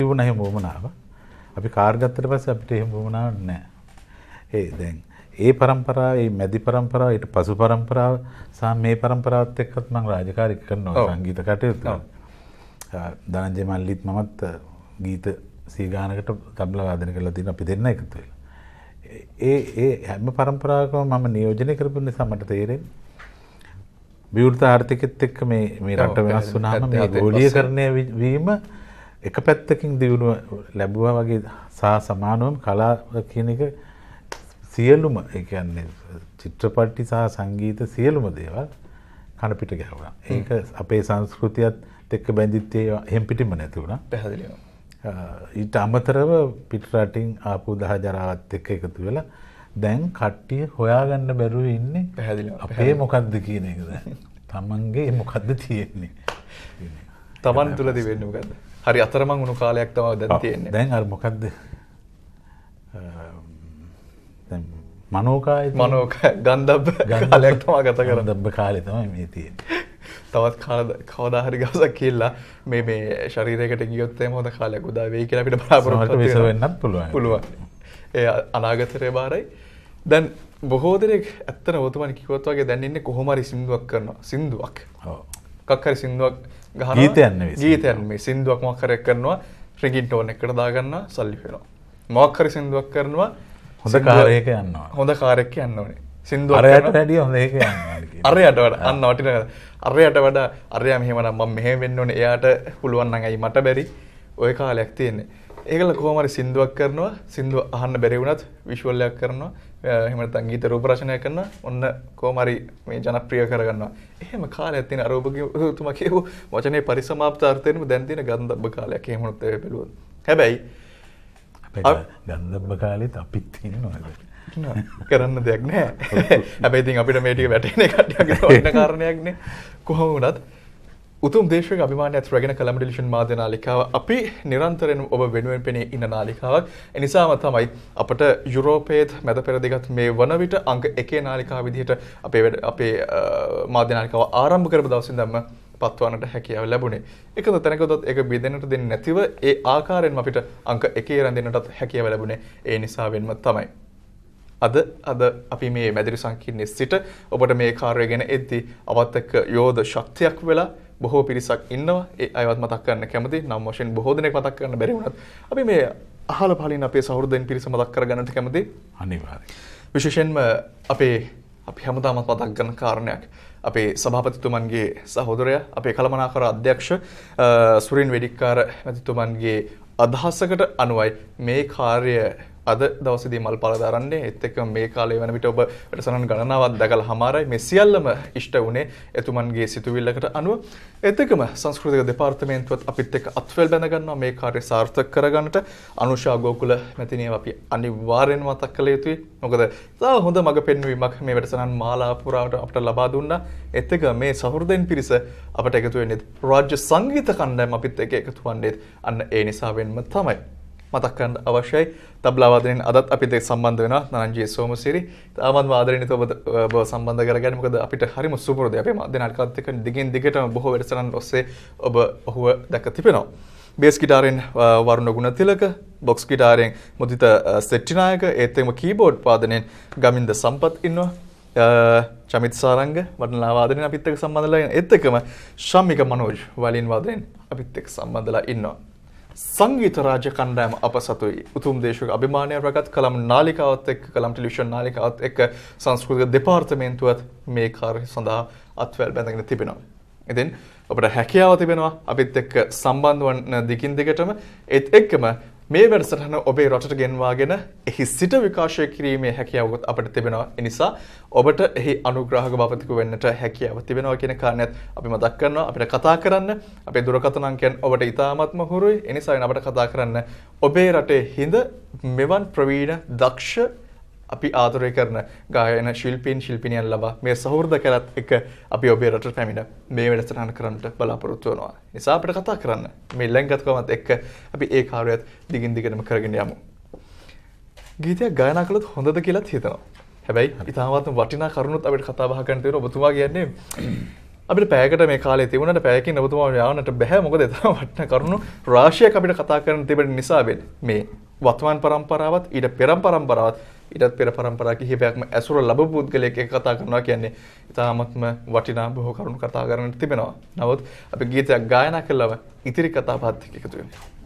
තිබුණා එහෙම වුවමනාව. අපි කාර් ගත්තට පස්සේ අපිට එහෙම වුවමනාවක් නැහැ. ඒ දැන් ඒ පරම්පරාව, ඒ මැදි පරම්පරාව, ඊට පසු පරම්පරාව සහ මේ පරම්පරාවත් එක්කත් මම රාජකාරී කරනවා සංගීත කටයුතු. ධනංජය මල්ලිත් මමත් ගීත සී ගානකට තබ්ලා වාදනය කරලා තියෙනවා අපි දෙන්න එකතු වෙලා. ඒ ඒ හැම පරම්පරාවකම මම නියෝජනය කරපු නිසා මට තේරෙන්නේ විවෘත ආර්ථිකෙත් එක්ක මේ මේ රට වෙනස් වුණාම මේ ගෝලීයකරණය වීම එක පැත්තකින් දියුණුව ලැබුවා වගේ සහ සමානවම කලාව කියන එක සියලුම, ඒ කියන්නේ චිත්‍රපටි සහ සංගීත සියලුම දේවල් කන පිට ගැහුවා. ඒක අපේ සංස්කෘතියත් එක්ක බැඳිච්ච ඒවා එහෙම් පිටින්ම නැති වුණා. පැහැදිලිවම. ඊට අමතරව පිට රටින් ආපු දහ ජරාවත් එක්ක එකතු වෙලා දැන් කට්ටිය හොයාගන්න බැරුව ඉන්නේ. පැහැදිලිවම. අපේ මොකද්ද කියන එක දැන්. තමන්ගේ මොකද්ද තියෙන්නේ? තමන් තුල තිබෙන්නේ මොකද්ද? හරි අතරමං වුණු කාලයක් තමයි දැන් තියෙන්නේ. දැන් අර මොකද්ද? දැන් මනෝකාය මනෝකාය ගන්ධබ්බ කාලයක් තමයි ගත කරන්නේ. ගන්ධබ්බ කාලේ තමයි මේ තියෙන්නේ. තවත් කවදා හරි දවසක් කියලා මේ මේ ශරීරයකට ගියොත් එහෙම හොඳ කාලයක් උදා වෙයි කියලා අපිට බලාපොරොත්තු වෙන්න වෙන්නත් පුළුවන්. පුළුවන්. ඒ අනාගතේ බාරයි. දැන් බොහෝ දෙනෙක් ඇත්තටම ඔබතුමානි කිව්වත් වගේ දැන් ඉන්නේ කොහොම හරි සින්දුවක් කරනවා. සින්දුවක්. ඔව්. මොකක් හරි සින්දුවක් ගහනවා. ගීතයක් නෙවෙයි. ගීතයක් නෙවෙයි. සින්දුවක් මොකක් හරි කරනවා. රින්ගින් ටෝන් එකකට දාගන්නවා, සල්ලි වෙනවා. මොකක් හරි සින්දුවක් කරනවා. හොඳ කාර් එකක යනවා. හොඳ කාර් එකක යන්න ඕනේ. සින්දුවක් අරයට වැඩිය හොඳ එකක යන්න ඕනේ කියලා. අරයට වඩා අන්න වටිනා කතාව. අරයට වඩා අරයා මෙහෙම නම් මම මෙහෙම වෙන්න ඕනේ. එයාට පුළුවන් නම් ඇයි මට බැරි? ඔය කාලයක් තියෙන්නේ. ඒකල කොහොම හරි සින්දුවක් කරනවා. සින්දුව අහන්න බැරි වුණත් විෂුවල් එකක් කරනවා. එහෙම නැත්නම් ගීත රූප රචනයක් කරනවා. ඔන්න කොහොම හරි මේ ජනප්‍රිය කරගන්නවා. එහෙම කාලයක් තියෙන අර ඔබතුමා කියපු වචනේ පරිසමාප්ත අර්ථයෙන්ම දැන් තියෙන ගන්ධබ්බ කාලයක්. එහෙම වුණොත් ඒ බැලුවොත්. හැබැයි ගන්ධබ්බ කාලෙත් අපිත් ඉන්නවා. කරන්න දෙයක් නෑ. හැබැයි ඉතින් අපිට මේ ටික වැටෙන කට්ටියගේ වටින කාරණයක් නේ. කොහොම වුණත් උතුම් දේශක අභිමානයත් රැගෙන කලම ටෙලිවිෂන් මාධ්‍ය නාලිකාව අපි නිරන්තරයෙන් ඔබ වෙනුවෙන් පෙනී ඉන්න නාලිකාවක්. ඒ නිසාම තමයි අපට යුරෝපයේත් මැද පෙරදිගත් මේ වන විට අංක 1 නාලිකාව විදිහට අපේ මාධ්‍ය නාලිකාව ආරම්භ කරපු දවස් ඉඳන්ම පත්වන්නට හැකියාව ලැබුණේ. එකද තැනකදත් ඒක බෙදෙන්නට දෙන්නේ නැතිව ඒ ආකාරයෙන්ම අපිට අංක 1 රැඳෙන්නටත් හැකියාව ලැබුණේ ඒ නිසාවෙන්ම තමයි. අද අද අපි මේ මැදිරි සංකීර්ණයේ සිට ඔබට මේ කාර්යය ගැන එද්දී අපත් එක්ක යෝධ ශක්තියක් වෙලා බොහෝ පිරිසක් ඉන්නවා. ඒ අයවත් මතක් කරන්න කැමති. නම් වශයෙන් බොහෝ දෙනෙක් මතක් කරන්න බැරි වුණත් අපි මේ අහල පහලින් අපේ සහෘදයන් පිරිස මතක් කරගන්නට කැමති. අනිවාර්යයෙන්. විශේෂයෙන්ම අපේ අපි හැමදාමත් මතක් කරන කාරණයක් අපේ සභාපතිතුමන්ගේ සහෝදරයා අපේ කළමනාකර අධ්‍යක්ෂ සුරින් වෙඩික්කාර මැතිතුමන්ගේ අදහසකට අනුවයි මේ කාර්ය අද දවසේදී මල් පළ දරන්නේ. ඒත් එක්කම මේ කාලය වන විට ඔබ වැඩසටහන් ගණනාවක් දැකලා හමාරයි. මේ සියල්ලම ඉෂ්ට වුණේ එතුමන්ගේ සිතුවිල්ලකට අනුව. ඒත් එක්කම සංස්කෘතික දෙපාර්තමේන්තුවත් අපිත් එක්ක අත්වැල් බැඳ ගන්නවා මේ කාර්ය සාර්ථක කරගන්නට. අනුෂා ගෝකුල මැතිණියව අපි අනිවාර්යෙන්ම මතක් කළ යුතුයි. මොකද තව හොඳ මඟ පෙන්වීමක් මේ වැඩසටහන් මාලාව පුරාවට අපට ලබා දුන්නා. ඒත් එක්ක මේ සහෘදයන් පිරිස අපට එකතු වෙන්නේ රාජ්‍ය සංගීත කණ්ඩායම අපිත් එක්ක එකතු වන්නේ අන්න ඒ නිසාවෙන්ම තමයි. මතක් කරන්න අවශ්‍යයි. තබ්ලා වාදනයෙන් අදත් අපිත් එක්ක සම්බන්ධ වෙනවා නනංජී සෝමසිරි. තාමත්ම ආදරණීයව ඔබ සම්බන්ධ කරගන්න. මොකද අපිට හරිම සුපුරුදුයි. අපේ මාධ්‍ය නාලිකාවත් එක්ක දිගින් දිගටම බොහෝ වැඩසටහන් ඔස්සේ ඔබ ඔහුව දැක තිබෙනවා. බේස් ගිටාරෙන් වරුණ ගුණතිලක, බොක්ස් ගිටාරෙන් මුදිත සෙට්ටිනායක, ඒත් එක්කම කීබෝඩ් වාදනයෙන් ගමින්ද සම්පත් ඉන්නවා. චමිත් සාරංග වටනා වාදනයෙන් අපිත් එක්ක සම්බන්ධ වෙලා ඉන්නවා. ඒත් එක්කම ශම්මික මනෝජ් වයලින් වාදනයෙන් අපිත් එක්ක සම්බන්ධ වෙලා ඉන්නවා. සංගීත රාජ්‍ය කණ්ඩායම අප සතුයි. උතුම් දේශක අභිමානය රැගත් කලම් නාලිකාවත් එක්ක කලම් ටෙලිවිෂන් නාලිකාවත් එක්ක සංස්කෘතික දෙපාර්තමේන්තුවත් මේ කාර්ය සඳහා අත්වැල් බැඳගෙන තිබෙනවා. ඉතින් ඔබට හැකියාව තිබෙනවා අපිත් එක්ක සම්බන්ධ වන්න දිගින් දිගටම. ඒත් එක්කම මේ වැඩසටහන ඔබේ රටට ගෙන්වාගෙන එහි සිට විකාශය කිරීමේ හැකියාවකුත් අපට තිබෙනවා. ඒ නිසා ඔබට එහි අනුග්‍රාහක භවතික වෙන්නට හැකියාව තිබෙනවා කියන කාරණයත් අපි මතක් කරනවා. අපිට කතා කරන්න අපේ දුරකථන අංකයන් ඔබට ඉතාමත්ම හුරුයි. ඒ නිසා අපට කතා කරන්න ඔබේ රටේ හිඳ මෙවන් ප්‍රවීණ දක්ෂ අපි ආදරය කරන ගායන ශිල්පීන් ශිල්පිනියන් ලබා මේ සහෘද කැලත් එක්ක අපි ඔබේ රටට පැමිණ මේ වැඩසටහන කරන්නට බලාපොරොත්තු වෙනවා. නිසා අපිට කතා කරන්න මේ ලැංගත්කමත් එක්ක අපි ඒ කාර්යයත් දිගින් දිගටම කරගෙන යමු. ගීතයක් ගායනා කළොත් හොඳද කියලාත් හිතනවා. හැබැයි ඉතාමත්ම වටිනා කරුණුත් අපිට කතා බහ කරන්න තියෙනවා. ඔබතුමා කියන්නේ අපිට පැයකට මේ කාලය තිබුණාට පැයකින් ඔබතුමා යවන්නට බැහැ. මොකද ඒ තරම් වටිනා කරුණු රාශියක් අපිට කතා කරන්න තිබෙන නිසා මේ වර්තමාන පරම්පරාවත් ඊට පෙර පරම්පරාවත් ඊටත් පෙර පරම්පරා කිහිපයක්ම ඇසුර ලැබපු පුද්ගලයෙක් එක්ක කතා කරනවා කියන්නේ ඉතාමත්ම වටිනා බොහෝ කරුණු කතා කරන්නට තිබෙනවා. නමුත් අපි ගීතයක් ගායනා කළාම ඉතිරි කතා බහත් එක්ක එකතු වෙමු.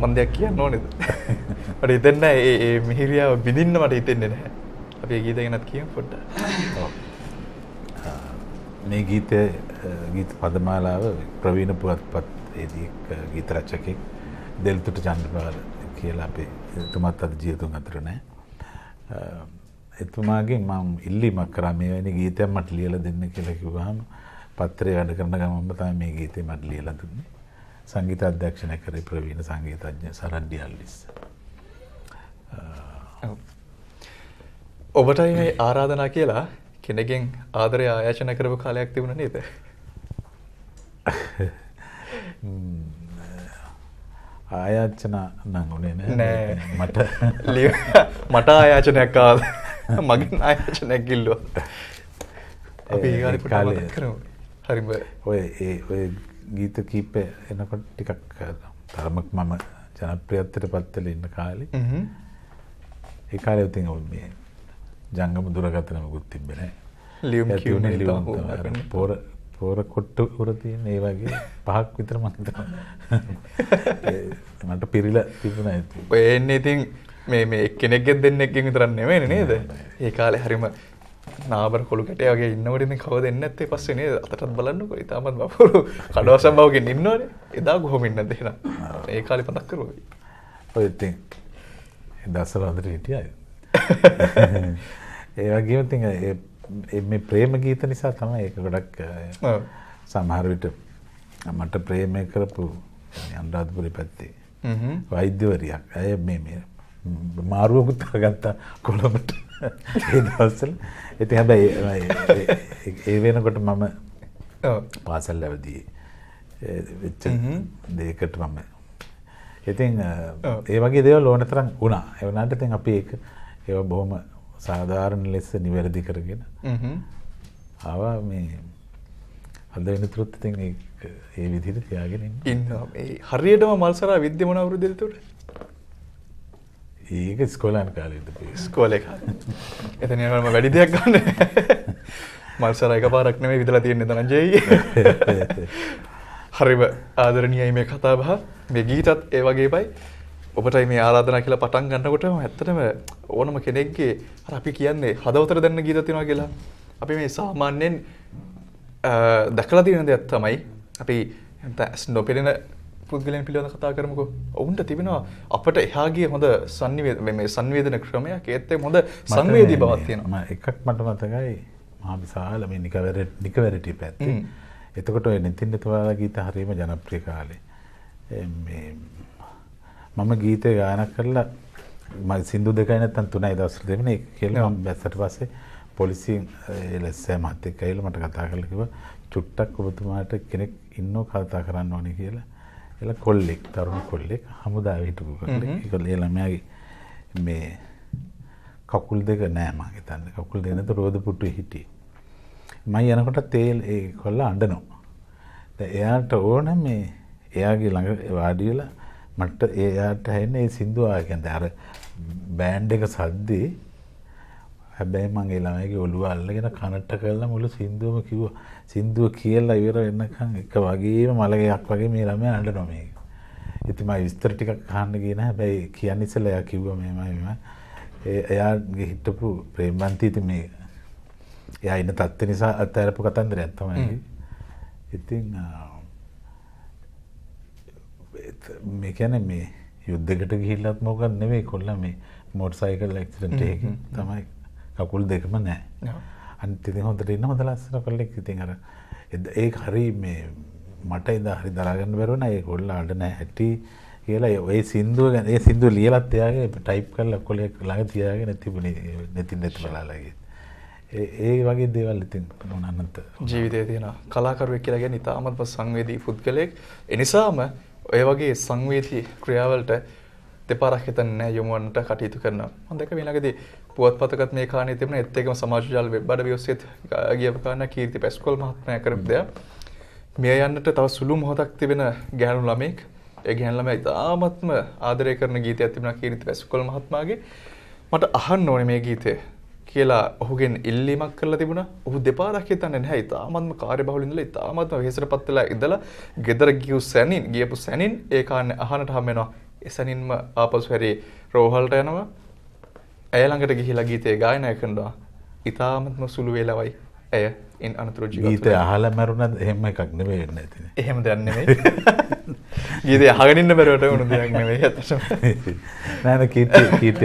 මං දෙයක් කියන්න ඕනේද? මට හිතෙන්නේ නැහැ ඒ මිහිරියාව බිඳින්න මට හිතෙන්නේ නැහැ. අපි ඒ ගීතය ගැනත් කියමු පොඩ්ඩක්. ඔව්. මේ ගීතය ගීත පදමාලාව ප්‍රවීණ පුවත්පත් ඒදී ගීත රචකෙක් දෙල්තුට චන්ද්‍රපාල කියලා අපේ එතුමත් අද ජීවතුන් අතර නැහැ. එතුමාගෙන් මම ඉල්ලීමක් කරා මේ වැනි ගීතයක් මට ලියලා දෙන්න කියලා කිව්වහම පත්‍රයේ වැඩ කරන ගමන්ම තමයි මේ ගීතය මට ලියලා දුන්නේ. සංගීත අධ්‍යක්ෂණය කරේ ප්‍රවීණ සංගීතඥ සරත් ඩියල්විස්. ඔබටයි මේ ආරාධනා කියලා කෙනෙක්ගෙන් ආදරය ආයාචන කරපු කාලයක් තිබුණා නේද? ආයාචන නම් උනේ නෑ. මට මට ආයාචනයක් ආවා. මගෙන් ආයාචනයක් ඉල්ලුවා. අපි ඒ කාලේ පොඩ්ඩක් මතක් කරමු. හරිම ඔය ඒ ඔය ගීත කීප එනකොට ටිකක් තරමක් මම ජනප්‍රියත්වයට පත් වෙලා ඉන්න කාලේ. ඒ කාලේ ඉතින් ඔය මේ ජංගම දුරකථන මොකුත් තිබ්බේ නෑ. ලියුම් කියුනේ ලියුම් පොර පොර කොට්ටු උර තියෙන ඒ වගේ පහක් විතර මං හිතනවා. මට පිරිලා තිබුණා ඉතින්. ඔය එන්නේ ඉතින් මේ මේ එක්කෙනෙක්ගෙන් දෙන්නෙක්ගෙන් විතරක් නෙමෙයිනේ නේද? ඒ කාලේ හරිම නාබර කොළු කැටේ වගේ ඉන්නකොට ඉතින් කවද එන්නේ නැත්තේ පස්සේ නේද? අතටත් බලන්නකෝ. ඉතාමත් බපුරු කඩවසම් බවකින් ඉන්නවනේ. එදා කොහොම ඉන්නද එහෙනම්? ඒ කාලේ මතක් කරුවා. ඔය ඉතින් ඒ දවස්වල හොඳට හිටියා. ඒ වගේම ඉතින් ඒ මේ ප්‍රේම ගීත නිසා තමයි ඒක ගොඩක් සමහර විට මට ප්‍රේමය කරපු අනුරාධපුරේ පැත්තේ වෛද්‍යවරියක්. ඇය මේ මේ මාරුවකුත් කරගත්තා කොළඹට ඒ දවස්වල. ඉතින් හැබැයි ඒ වෙනකොට මම පාසල් අවදී වෙච්ච දෙයකට මම ඉතින් ඒ වගේ දේවල් ඕන තරම් වුණා. ඒ වුණාට ඉතින් අපි ඒක ඒවා බොහොම සාධාරණ ලෙස නිවැරදි කරගෙන ආවා. මේ අද වෙනතුරුත් ඉතින් ඒක ඒ විදිහට තියාගෙන ඉන්නවා. මේ හරියටම මල්සරා විද්‍ය මොන අවුරුද්දේද එතකොට? ඒක ඉස්කෝලේ යන කාලේ ඉඳපු. ඉස්කෝලේ කාලේ. එතන යනකොට මම වැඩි දෙයක් ගන්න. මල්සරා එකපාරක් නෙමෙයි විදලා තියෙන්නේ ධනංජයයි. හරිම ආදරණීයයි මේ කතා බහ. මේ ගීතත් ඒ වගේමයි. ඔබටයි මේ ආරාධනා කියලා පටන් ගන්නකොටම ඇත්තටම ඕනම කෙනෙක්ගේ අර අපි කියන්නේ හදවතට දැනෙන ගීත තියෙනවා කියලා. අපි මේ සාමාන්‍යයෙන් දැකලා තියෙන දෙයක් තමයි අපි නැත්නම් නොපෙනෙන පුද්ගලයන් පිළිබඳව කතා කරමුකෝ. ඔවුන්ට තිබෙනවා අපට එහා ගිය හොඳ මේ සංවේදන ක්‍රමයක්, ඒත් එක්ක හොඳ සංවේදී බවක් තියෙනවා. මම එකක් මට මතකයි මහා විශාල මේ නිකවැරටි පැත්තේ. එතකොට ඔය නිතින් නිතවාලා ගීත හරියම ජනප්‍රිය කාලේ. මේ මම ගීතේ ගායනා කරලා මම සින්දු දෙකයි නැත්තම් තුනයි දවස්වල දෙන්නේ ඒක කියලා මම බැස්සට පස්සේ පොලිසියෙන් ඒ ලැස්සෑ මහත්තයෙක් ඇවිල්ලා මට කතා කරලා කිව්වා චුට්ටක් ඔබතුමාට කෙනෙක් ඉන්නව කතා කරන්න ඕනේ කියලා. එලා කොල්ලෙක්, තරුණ කොල්ලෙක්, හමුදාවේ හිටපු කොල්ලෙක්. ඒකල ඒ ළමයාගේ මේ කකුල් දෙක නෑ මං හිතන්නේ. කකුල් දෙක නැතුව රෝද පුටුවේ හිටියේ. මම යනකොටත් ඒ කොල්ලා අඬනවා. දැන් එයාට ඕන මේ එයාගේ ළඟ වාඩි වෙලා මට එයාට ඇහෙන්නේ ඒ සින්දුව ආ කියන්නේ අර බෑන්ඩ් එක සද්දේ. හැබැයි මං ඒ ළමයාගේ ඔළුව අල්ලගෙන කනට කරලා මුළු සින්දුවම කිව්වා. සින්දුව කියලා ඉවර වෙනකන් එක වගේම මලගයක් වගේ මේ ළමයා අඬනවා මේක. ඉතින් මම විස්තර ටිකක් අහන්න ගියේ නෑ. හැබැයි කියන්න ඉස්සෙල්ලා එයා කිව්වා මෙහෙමයි මෙහෙමයි. ඒ එයාගේ හිටපු ප්‍රේමවන්තී ඉතින් මේ එයා ඉන්න තත්ත්ව නිසා අත්හැරපු කතන්දරයක් තමයි. ඉතින් මේ කියන්නේ මේ යුද්ධයකට ගිහිල්ලත් මොකක්ද නෙවෙයි කොල්ලා මේ මෝටර් සයිකල් ඇක්සිඩන්ට් එකකින් තමයි කකුල් දෙකම නෑ. අනිත් ඉතින් හොඳට ඉන්න හොඳ ලස්සන කොල්ලෙක්. ඉතින් අර ඒක හරි මේ මට එදා හරි දරා ගන්න බැරුව නෑ ඒ කොල්ලා අඬ නෑ ඇටි කියලා ඒ සින්දුව ගැන ඒ සින්දුව ලියලත් එයාගේ ටයිප් කරලා කොලයක් ළඟ තියාගෙන තිබුණේ නැති නැති බලාලා. ඒ වගේ දේවල් ඉතින් මොනන්නත් ජීවිතයේ තියෙන කලාකරුවෙක් කියලා කියන්නේ ඉතාමත්ම සංවේදී පුද්ගලයෙක්. ඒ නිසාම ඔය වගේ සංවේදී ක්‍රියාවලට දෙපාරක් හිතන්නේ නැහැ යොමු වන්නට කටයුතු කරනවා. මම දැක්ක මේ ළඟදී පුවත්පතකත් මේ කාරණේ තිබුණා. ඒත් එක්කම සමාජ ජාල වෙබ් අඩවි ඔස්සේත් ගියපු කාරණා කීර්ති පැස්කොල් මහත්මයා කරපු දෙයක්. මිය යන්නට තව සුළු මොහොතක් තිබෙන ගැහැණු ළමෙක්. ඒ ගැහැණු ළමයා ඉතාමත්ම ආදරය කරන ගීතයක් තිබුණා කීර්ති පැස්කොල් මහත්මයාගේ. මට අහන්න ඕනේ මේ ගීතය කියලා ඔහුගෙන් ඉල්ලීමක් කරලා තිබුණා. ඔහු දෙපාරක් හිතන්නේ නැහැ. ඉතාමත්ම කාර්යබහුල ඉඳලා ඉතාමත්ම වෙහෙසටපත් වෙලා ඉඳලා ගෙදර ගියපු සැනින් ඒ කාරණේ අහන්නට හම් වෙනවා. ඒ සැනින්ම ආපසු හැරී රෝහලට යනවා. ඇය ළඟට ගිහිලා ගීතය ගායනා කරනවා. ඉතාමත්ම සුළු වේලාවයි ඇය ඉන් අනතුරු ජීවත් වුණා. ගීතය අහලා මැරුණාද එහෙම එකක් නෙවෙයි වෙන්නේ නැතිනේ. එහෙම දෙයක් නෙවෙයි. ගීතය අහගෙන ඉන්න බැරුවට වුණු දෙයක් නෙවෙයි ඇත්තටම. නෑ නෑ කීර්ති අපිට